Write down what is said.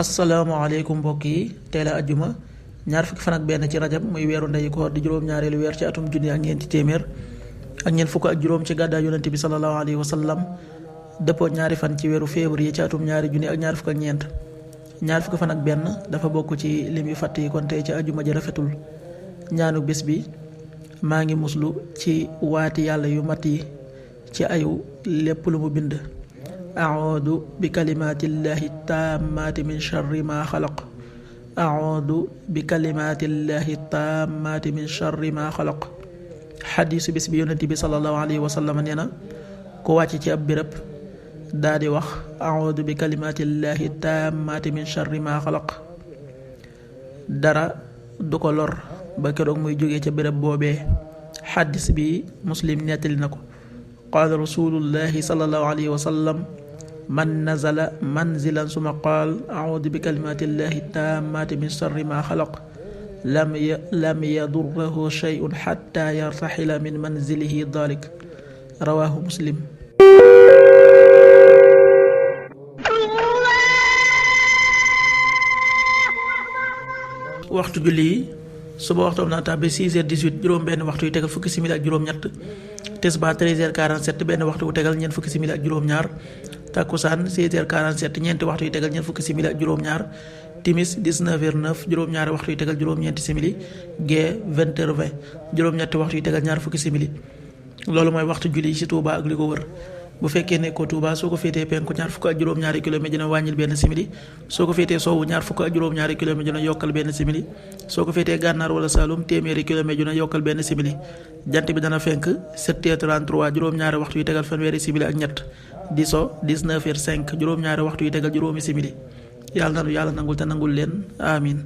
asalaamaaleykum mbokk yi tey la ajjuma ñaar fukki fan ak benn ci rajab muy weeru ndeyu koor di juróom-ñaareelu weer ci atum junni ak ñeenti téeméer ak ñeent fukk ak juróom ci gàddaay yonent bi sallallahu alayhi wa sallam dëppoo ñaari fan ci weeru février ci atum ñaari junni ak ñaar fukk ak ñeent ñaar fukki fan ak benn dafa bokk ci lim yu fàtt yi kon tey ci ajjuma ji rafetul ñaanu bés bi maa ngi muslu ci waati yàlla yu mat yi ci ayu lépp lu mu bind a'uudu bi kalimaatillaahi taammaati min sharri maa xalaq a'uudu bi kalimaatillaahi taammaati min sharri maa xalaq xadiisu bis bi yonent bi sallallahu alayhi wa sallam nee na ku wàcc ci ab béréb daa di wax a'uudu bi kalimaatillaahi taammaati min sharri maa xalaq dara du ko lor ba keroog muy jógee ca béréb boobee xadiis bi muslim nettali na ko qaala rasulullahi sallallahu alayhi wa sallam man nazala manzilan suma qaal a'uudu bi kalimaatillahi taammaati min sharri maa xalaq lam yadurrahu shay'un xatta yartaxila min manzilihi daalik rawaahu muslim. waxtu julli yi suba waxtoom naa tàbbi 6h18 juróom benn waxtu yu tegal fukki simili ak juróom-ñett tisbaar 13h47 benn waxtu wu tegal ñeent fukki simili ak juróom-ñaar takkusaan 16h47 ñeenti waxtu yu tegal ñeent fukki simili ak juróom-ñaar timis 19h09 juróom-ñaari waxtu yu tegal juróom-ñeenti simili gee 20h20 juróom-ñetti waxtu yu tegal ñaar fukki simili loolu mooy waxtu julli ci Touba ak li ko wër bu fekkee ne ko Touba soo ko féetee penku ñaar fukk ak juróom-ñaari kilomètre dina wàññil benn simili soo ko féetee sowwu ñaar fukk ak juróom-ñaari kilomètre dina yokkal benn simili soo ko féetee gànnaar wala Saloum téeméeri kilomètre dina yokkal benn simili jant bi dana fenk 7h33 juróom-ñaari waxtu yu tegal fanweeri simili ak ñett di so 19h05 juróom-ñaari waxtu yu tegal juróomi simili yàlla nanu yàlla nangul te nangul leen amin